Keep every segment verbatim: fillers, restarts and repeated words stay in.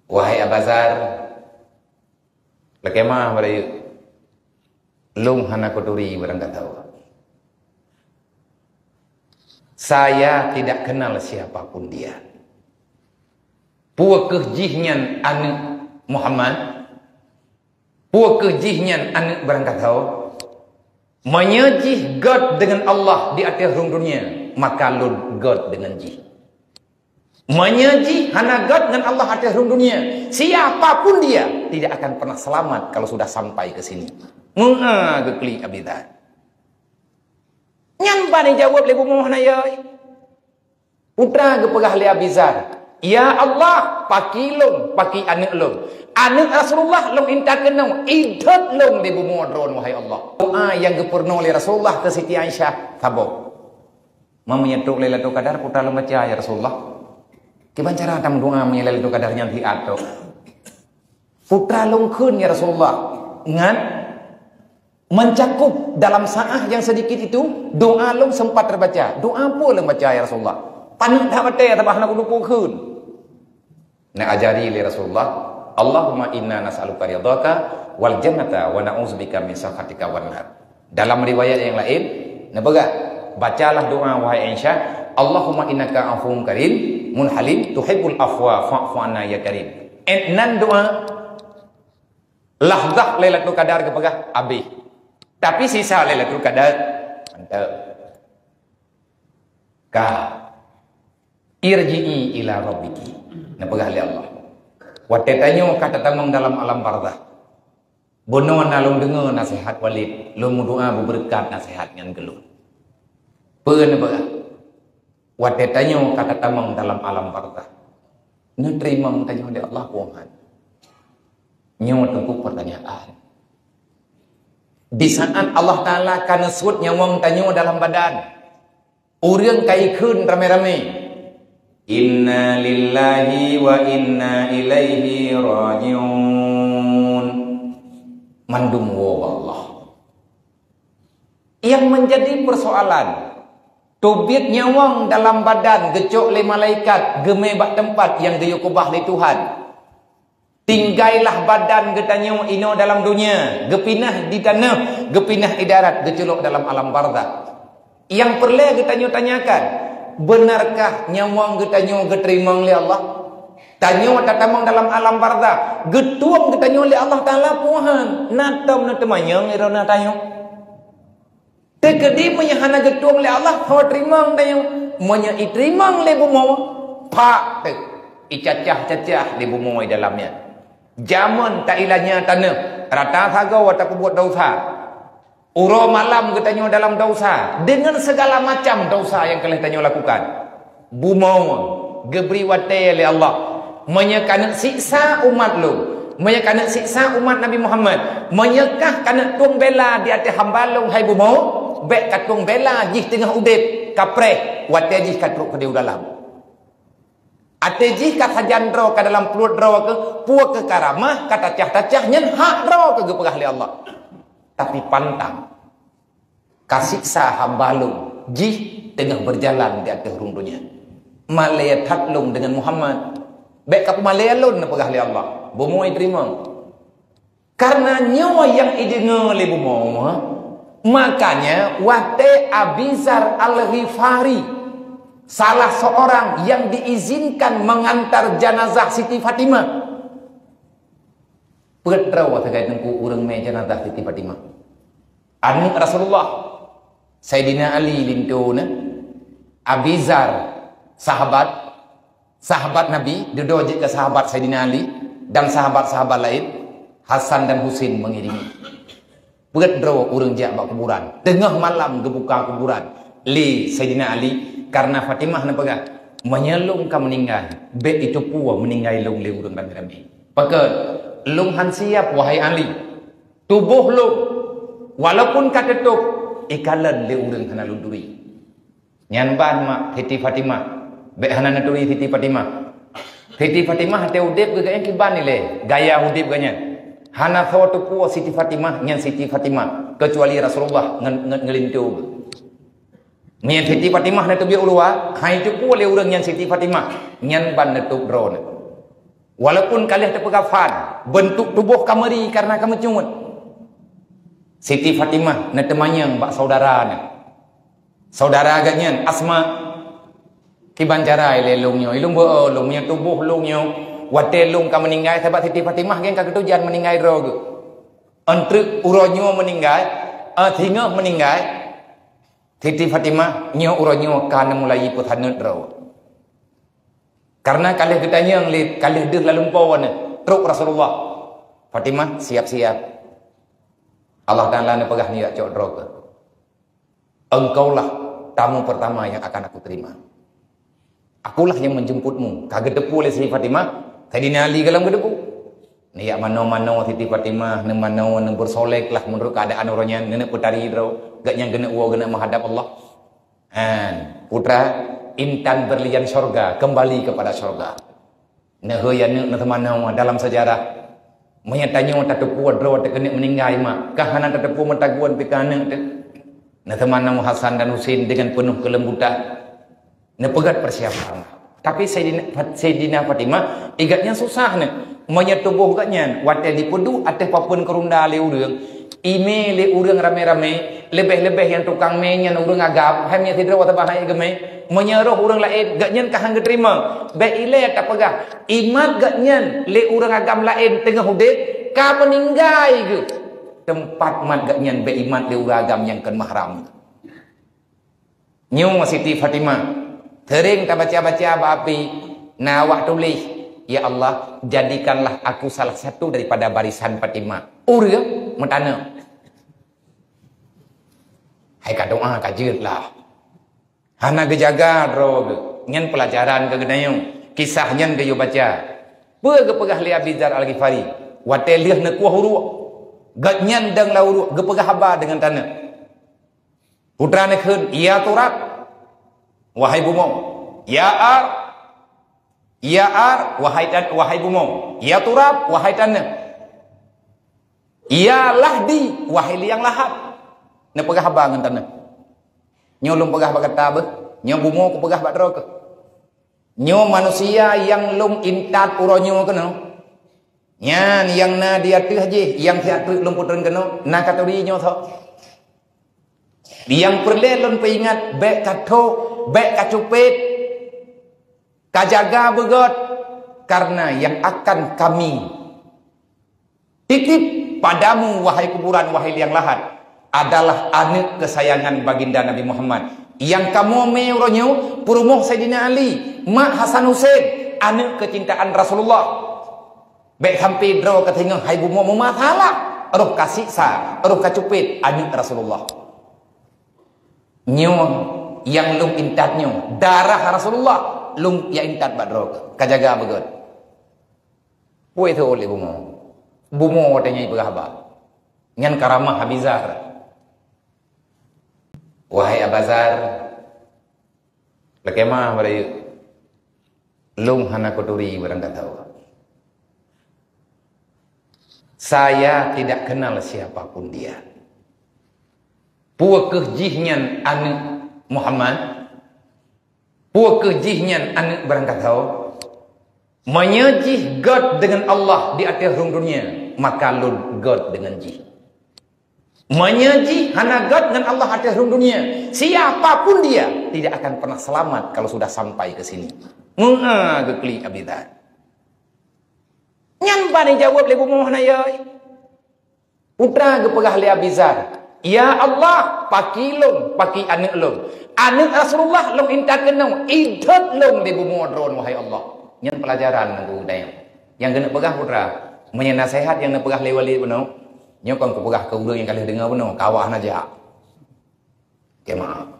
"Wahai Abazar, lakée meu'ah bak rayeuk, lôn hana kuturi barangkasoe. Saya tidak kenal siapa pun dia. Peu kheueh jih nyan aneuëk Muhammad? Peu kheueh jih nyan aneuëk barangkasoe? Meunyoe jih gét deungon Allah di ateueh rhueng dunia, maka lôn gét deungon jih. Meunyoe jih hana gét ngon Allah ateueh rhueng dunia, siapa pun dia tidak akan pernah selamat kalau sudah sampai ke sini." Meu'ah geuklik Abizar. Nyan ban jijaweueb lé bumoe hana yai. Putra geupeugah lé Abizar, "Ya Allah, paki lôn, paki aneuëk lôn. Aneuëk Rasulullah lôn intat keunoe, idhôt lôn lé bumoe droeneuh, wahai Allah." Doa nyang geupeurunoe lé Rasulullah keu Siti Aisyah saboh. "Meunyoe trok Lailatul Qadar, putra lôn baca, ya Rasulullah. Kiban cara tameudoa meunyoe Lailatul Qadar nyan siat trok?" "Putra lôn kheun, ya Rasulullah, ngat mencakup dalam saat yang sedikit itu, doa lôn sempat terbaca." "Doa peue lôn baca, ya Rasulullah?" "Paneuk that watée, sabab hana kuteupeu kheun." Neuajari lé Rasulullah, "Allahumma inna nas'aluka ridhaka wal jannata wa na'udzubika min sakhatika wan nar." Dalam riwayat nyang laén, neupeugah, "Bacalah doa, wahai Aisyah, Allahumma innaka afuwwun karim, mun halim, tuhibbul afwa fa'fu anna ya karim." Eh, nan doa lahzah Lailatul Qadar geupeugah habéh. Tapi sisa Lailatul Qadar, mantap. Ka, "Irji'i ila rabbiki." Neupeugah lé Allah, "Watée tanyoe ka tatamong dalam alam barzakh, bunoe na lôn deungoe naseuhat Walid, lôn meudoa beubeureukat naseuhat nyan keu lôn." Peue neupeugah? "Watée tanyoe ka tatamong dalam alam barzakh, neuteurimong tanyoe lé Allah peue han?" Nyoe teungku peurtanyaan. Di saat Allah Taala ka neusuet nyawöng tanyoe dalam badan, ureuëng ka ikheun ramé-ramé, "Inna lillahi wa inna ilaihi raji'un." Mandum woe bak Allah. Yang menjadi persoalan, teubiet nyawöng dalam badan geucok lé malaikat geumé bak teumpat nyang geuyue keubah lé Tuhan. Tinggailah badan geutanyoe inoe dalam dunia, geupinah di tanoh, geupinah i darat, geuculok dalam alam barzakh. Nyang peureulée geutanyoe tanyakan, beunarkah nyawöng geutanyoe geuteurimong lé Allah? Tanyoe tatamong dalam alam barzakh, geutueng geutanyoe lé Allah Taala peue han? Na tom neuteumanyong droeneuh tanyoe. Teukeudi meunyoe hana geutueng lé Allah, ho teurimong tanyoe. Meunyoe iteurimong lé bumoe, pak teuk, icacah-cacah lé bumoe dalam nyan. Jamén tailanya tanoh, rata sagoe tapeubuet desya. Uroe malam geutanyoe dalam desya, deungon segala macam desya nyang ka lheueh tanyoe lakukan. Bumoe geubri watée lé Allah. Meunyoe keuneuk siksa umat lôn, meunyoe keuneuk siksa umat Nabi Muhammad, meunyoe kah keuneuk tueng bela di ateueh hamba lôn hai bumoe, bék katueng bela jih teungoh udeb, kapreh, watée jih ka trok keudeh u dalam. Até jih ka sajan droe ka dalam pluet droe keuh, peue keuh ka ramah, ka tacah-tacah, nyan hak droe keuh geupeugah lé Allah. Tapi pantang, ka siksa hamba lôn jih teungoh beujalan di ateueh rhueng donya. Malée that lôn deungon Muhammad. Bék kapeumalée lôn neupeugah lé Allah. Bumoe teurimong. Karena nyoe nyang ideungoe lé bumoe, makanya watée Abi Zar Al-Ghifari, salah seorang yang diizinkan mengantar jenazah Siti Fatimah. Peuet droe sagai teungku ureuëng mé jenazah Siti Fatimah. Aneuëk Rasulullah, Saidina Ali linto na, Abi Zar, sahabat, sahabat Nabi, dudoe jeuet keu sahabat Saidina Ali, dan sahabat-sahabat laén, Hasan dan Husin mengiringi. Peuet droe ureuëng jak bak kuburan. Teungoh malam geubuka kuburan lé Saidina Ali, karena Fatimah neupeugah, "Meunyoe lôn ka meuninggai, bék iteupeue meuninggai lôn lé ureuëng ramé-ramé. Pakon, lôn han siap, wahai Ali. Tuboh lôn, walaupun ka teutôb, ikalon lé ureuëng hana lôn turi." Nyan ban mak Siti Fatimah. Bék hana neuturi Siti Fatimah. Siti Fatimah até udeb geuh geuh kiban ilée, gaya udeb geuh nyan. Hana soe teupeue Siti Fatimah nyan Siti Fatimah, keucuali Rasulullah ngon, ngon, ngon linto. Meunyan Siti Fatimah neuteubiet u luwa, hai teupeue lé ureuëng nyan Siti Fatimah, nyan ban neutôb droe nyan. Walaupun ka lheueh teupeugah fan, beuntuk tuboh ka meuri kareuna ka meucungeut. Siti Fatimah neuteumanyong bak saudara neuh. Saudara geuh nyan, Asma, "Kiban cara ilée lôn nyoe? Ilôn beu-o lôn, meunyoe tuboh lôn nyoe, watée lôn ka meuninggai, sabab Siti Fatimah geuh ka geutujan meuninggai droe geuh. Eunteuk uroe nyoe meuninggai, eh, singoh meuninggai, Siti Fatimah, nyoe uroe nyoe ka neumulai peusaneut droe." Kareuna ka lheueh geutanyong lé, ka lheueh deuh lalumpoe neuh, trok Rasulullah. "Fatimah, siap-siap. Allah Taala neupeugah neujak cok droe keuh. Engkaulah tamu pertama yang akan aku terima. Akulah yang menjemputmu." Ka geuteupeue lé Siti Fatimah, Saidina Ali gohlom geuteupeue. Neujak manoe-manoe Siti Fatimah, neumanoe, neubeusolek lah meunurot keuadaan uroe nyan, neuneuk peutari droe, gobnyan geuneuk woe, geuneuk meuhadab Allah. Han, putra, intan berlian syurga, kembali kepada syurga. Neuhôi aneuëk neuteumanoe dalam sejarah. Meunyoe tanyoe tateupeue droe teuh keuneuk meuninggai mak, ka hana tateupeue meutagun pih keu aneuëk teuh. Neuteumanoe Hasan dan Husein dengan penuh kelembutan. Neupeugét persiapan. Tapi Saidina, Saidina Fatimah, i gobnyan susah neuh. Meunyoe tuboh gobnyan watée jipeuduek ateueh papeuen keurunda lé ureuëng, imé lé ureuëng ramé-ramé, leubeh-leubeh nyang tukang mé nyan ureuëng agam, hai mé sidroe watée bahai geumé. Meunyoe roh ureuëng laén, gobnyan ka han geuteurimong. Bék ilée tapeugah, imat gobnyan lé ureuëng agam laén teungoh udeb, ka meuninggai geuh. Teumpat mat gobnyan bék imat lé ureuëng agam nyang kon mahram. Nyoe Siti Fatimah. Seuring tabaca-baca bak api, na awak tuléh, "Ya Allah, jadikanlah aku salah satu daripada barisan Fatimah." Ureuëng meutaneuh. Hai ka doá ka jeuet lah. Hana geujaga droe geuh. Nyan peulajaran keu geutanyoe. Kisah nyan geuyue baca. Peue geupeugah lé Abi Dzar Al-Ghifari? Watée lheueh neukueh uruek, gobnyan dong lam uruek geupeugah haba deungon taneuh. Putra neukheun, "Ya turab, wahai bumoe. Ya ar, ya ar, wahai tan-, wahai bumoe. Ya turab, wahai taneuh. Ya lahdi, wahai liang lahat." Neupeugah haba ngon taneuh. Nyoe lôn peugah bak gata beuh, nyoe bumoe kupeugah bak droe keuh. Nyoe manusia nyang lôn intat uroe nyoe keunoe. Nyan nyang na di ateueh jih, nyang siat treuk lôn peutreun keunoe, na ka turi nyoe soe. Nyang peureulée lôn peuingat, bék ka thok, bék ka cupet, ka jaga beugét, kareuna nyang akan kami titip padamu, wahai kuburan, wahai liang lahat, adalah aneuëk keusayangan Baginda Nabi Muhammad. Nyang kamoe mé uroe nyoe, peurumoh Saidina Ali, mak Hasan Husein, aneuëk keucintaan Rasulullah. Bék sampai droe ka teungoh hai bumoe meumasalah, roh ka siksa, roh ka cupet aneuëk Rasulullah. Nyoe nyang lôn intat nyoe, darah Rasulullah, lôn jak intat bak droe, ka jaga beugét. Peue teuôt lé bumoe? Bumoe watée nyan jipeugah haba. Nyan karamah Abi Dzar. Wahai Aba Dzar, lakée meu'ah bak rayeuk, lôn hana kuturi barang gata. Saya tidak kenal siapa pun dia. Peue kheueh jih nyan aneuëk Muhammad? Peue kheueh jih nyan aneuëk barangkasoe? Meunyoe jih gét deungon Allah di ateueh rhueng dunia, maka lôn gét deungon jih. Meunyoe jih hana gét ngon Allah ateueh rhueng dunia, siapa pun dia tidak akan pernah selamat kalau sudah sampai ke sini. Meu'ah geuklik Abi Dzar. Nyan ban jaweueb lé bumoe hana yai. Putra geupeugah lé Abi Dzar, "Ya Allah, paki lôn, paki aneuëk lôn. Aneuëk Rasulullah lôn intat keunoe, idhôt lôn di bumoe droen, wahai Allah." Nyan peulajaran nyang keu geutanyoe. Nyang keuneuk peugah putra, meunyoe naseuhat nyang neupeugah lé Walid bunoe, nyoe kon kupeugah keu ureuëng nyang ka lheueh deungoe bunoe, kawan aja. Oke, maaf.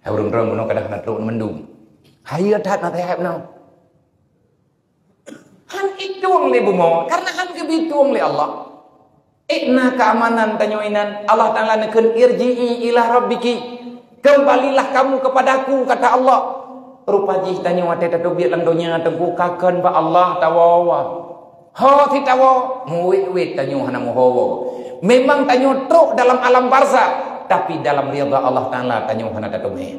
Hai ureuëng droen bunoe kadang hana trok mandum. Hayeue that naseuhat bunoe. Han itueng lé bumoe, karena han geubri tueng lé Allah. Ék na keamanan tanyoe inan, Allah Taala neukheun, "Irji'i ila rabbiki." Kembalilah kamu kepadaku, kata Allah. Rupa jih tanyoe watée tateubiet lam donya teungku, ka kheun bak Allah tawoe. Ho sitawoe, muwét-wét tanyoe hana meuho. Memang tanyoe trok dalam alam barzakh, tapi dalam ridha Allah Taala tanyoe hana tateumé.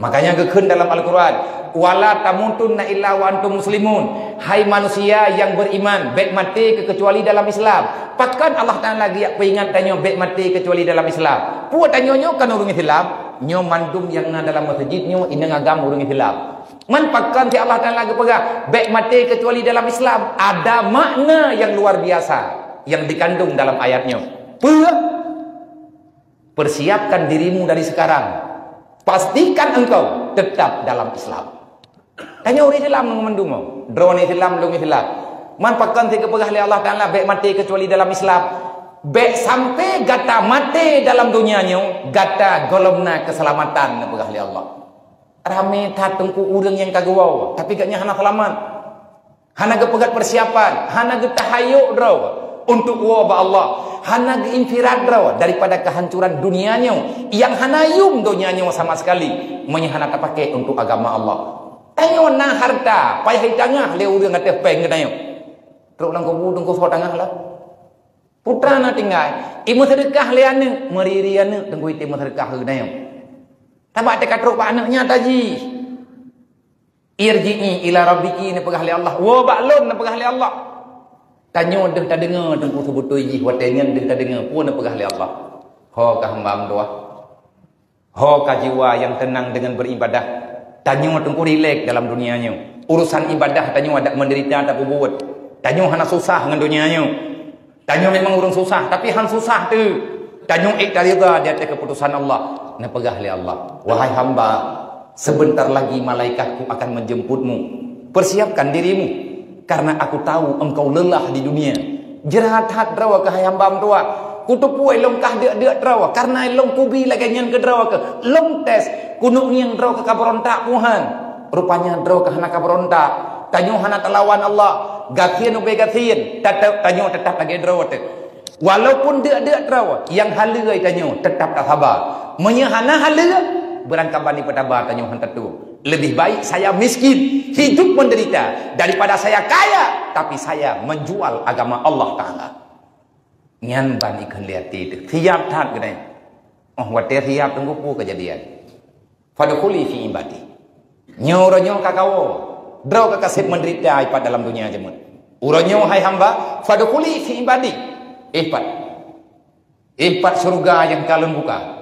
Makanya geukheun dalam Al-Quran, "Wala tamutunna illa wa antum muslimun." Hai manusia yang beriman, bèk maté keukecuali dalam Islam. Pakon Allah Taala geujak peuingat tanyoe bèk maté kecuali dalam Islam? Peue tanyoe nyoe kan ureueng Islam? Nyoe mandum nyang na dalam meuseujid nyoe inong agam ureueng Islam. Man pakon si Allah Taala geupeugah, "Bèk maté kecuali dalam Islam"? Ada makna yang luar biasa yang dikandung dalam ayat nyoe. Peue? Persiapkan dirimu dari sekarang. Pastikan engkau tetap dalam Islam. Tanyoe ureueng Islam ngon mandum. Droeneuh Islam, lôn Islam. Man pakon si geupeugah lé Allah Taala, "Bèk maté kecuali dalam Islam." Bèk sampai gata maté dalam dunia nyoe, gata gohlom na keuseulamatan, neupeugah lé Allah. Ramé that teungku ureueng nyang ka geuwoe, tapi gobnyan hana seulamat. Hana geupeugöt persiapan, hana geutahayok droe untuk woe bak Allah, hana geuinfirat droe daripada kehancuran dunia nyoe nyang hana yuem donya nyoe sama sekali meunyoe hana tapaké untuk agama Allah. Tanyoe na harta, payah itangah lé ureueng ateueh péng geutanyoe. Trok lam kubu teungku soe tangah lah. Putra na tinggai, imeuseudeukah lé aneuk, meuri-uri aneuk teungku item meuseudeukah keu geutanyoe. Tabak teuka trok bak aneuk nyan taji. "Irji'i ila rabbiki," neupeugah lé Allah. "Woe bak Lôn," neupeugah lé Allah. Tanyoe deuh tadeungoe teungku seubeutôi jih watèe nyan deuh tadeungoe peue neupeugah lé Allah. Ho ka hamba meutuah. Ho ka jiwa nyang teunang deungon beuribadah. Tanyoe teungku rilek dalam dunia nyoe. Urusan ibadah tanyoe adak meudeurita tapeubuet. Tanyoe hana susah ngon dunia nyoe. Tanyoe memang ureueng susah, tapi han susah teuh. Tanyoe ék taridha di ateueh keuputosan Allah. Neupeugah lé Allah, "Wahai hamba, sebentar lagi malaikat-Ku akan menjemputmu. Persiapkan dirimu, karena Aku tahu engkau lelah di dunia." Jeuet that droe keuh hai hamba meutuah. Kuteupeue lôn kah deuk-deuk droe, karena lôn kubi lagèe nyan keu droe keuh. Lôn tes, kunong ngieng droe keuh ka beurontak peue han. Rupanya droe keuh hana ka beurontak. Tanyoe hana talawan Allah. Gasien ubé gasien, tatap tanyoe teutap lagèe droe teuh. Walaupun deuk-deuk droe, nyang haleue tanyoe teutap tasaba. Meunyoe hana haleue, beurangkaban ipeutaba tanyoe han tatueng. Lebih baik saya miskin, hidup menderita, daripada saya kaya, tapi saya menjual agama Allah Taala. Nyan ban ikheun lé até teuh. Siap that geutanyoe. Oh, watèe siap teungku peue keujadian. "Fadkhuli fi ibadi." Nyoe uroe nyoe ka kawoe. Droe ka kaseb menderita ipat dalam dunia jeuet. Uroe nyoe hai hamba, "Fadkhuli fi ibadi." Ipat. Ipat syeuruga nyang ka Lôn buka.